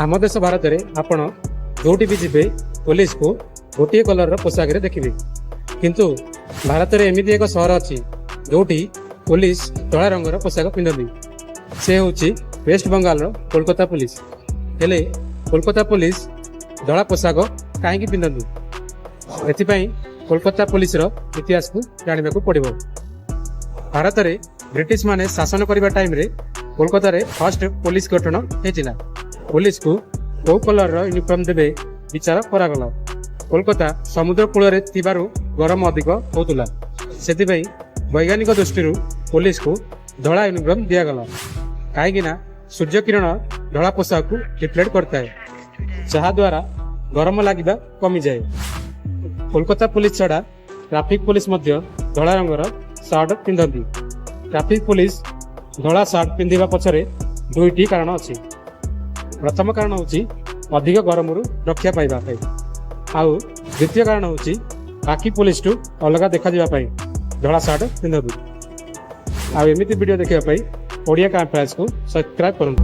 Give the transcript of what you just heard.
ଆମ ଦେଶ ଭାରତରେ ଆପଣ ଯୋଉଠି ବି ଯିବେ, ପୋଲିସକୁ ଗୋଟିଏ କଲରର ପୋଷାକରେ ଦେଖିବେ। କିନ୍ତୁ ଭାରତରେ ଏମିତି ଏକ ସହର ଅଛି, ଯୋଉଠି ପୋଲିସ ଧଳା ରଙ୍ଗର ପୋଷାକ ପିନ୍ଧନ୍ତି। ସେ ହେଉଛି ୱେଷ୍ଟ ବଙ୍ଗାଲର କୋଲକାତା ପୋଲିସ। ହେଲେ କୋଲକାତା ପୋଲିସ ଧଳା ପୋଷାକ କାହିଁକି ପିନ୍ଧନ୍ତି? ଏଥିପାଇଁ କୋଲକାତା ପୋଲିସର ଇତିହାସକୁ ଜାଣିବାକୁ ପଡ଼ିବ। ଭାରତରେ ବ୍ରିଟିଶ ମାନେ ଶାସନ କରିବା ଟାଇମରେ କୋଲକାତାରେ ଫାଷ୍ଟ ପୋଲିସ ଗଠନ ହେଇଥିଲା। ପୋଲିସକୁ କୋଉ କଲରର ୟୁନିଫର୍ମ ଦେବେ, ବିଚାର କରାଗଲା। କୋଲକାତା ସମୁଦ୍ର କୂଳରେ ଥିବାରୁ ଗରମ ଅଧିକ ହେଉଥିଲା। ସେଥିପାଇଁ ବୈଜ୍ଞାନିକ ଦୃଷ୍ଟିରୁ ପୋଲିସକୁ ଧଳା ୟୁନିଫର୍ମ ଦିଆଗଲା, କାହିଁକି ନା ସୂର୍ଯ୍ୟ କିରଣ ଧଳା ପୋଷାକକୁ ରିଫ୍ଲେକ୍ଟ କରିଥାଏ, ଯାହାଦ୍ୱାରା ଗରମ ଲାଗିବା କମିଯାଏ। କୋଲକାତା ପୋଲିସ ଛଡ଼ା ଟ୍ରାଫିକ ପୋଲିସ ମଧ୍ୟ ଧଳା ରଙ୍ଗର ସାର୍ଟ ପିନ୍ଧନ୍ତି। ଟ୍ରାଫିକ ପୋଲିସ ଧଳା ସାର୍ଟ ପିନ୍ଧିବା ପଛରେ ଦୁଇଟି କାରଣ ଅଛି। ପ୍ରଥମ କାରଣ ହେଉଛି ଅଧିକ ଗରମରୁ ରକ୍ଷା ପାଇବା ପାଇଁ, ଆଉ ଦ୍ୱିତୀୟ କାରଣ ହେଉଛି ବାକି ପୋଲିସଠୁ ଅଲଗା ଦେଖାଯିବା ପାଇଁ ଧଳା ସାର୍ଟ ପିନ୍ଧନ୍ତି। ଆଉ ଏମିତି ଭିଡ଼ିଓ ଦେଖିବା ପାଇଁ ଓଡ଼ିଆ କ୍ରାଇମ୍ ଫ୍ଲାସ୍କୁ ସବସ୍କ୍ରାଇବ୍ କରନ୍ତୁ।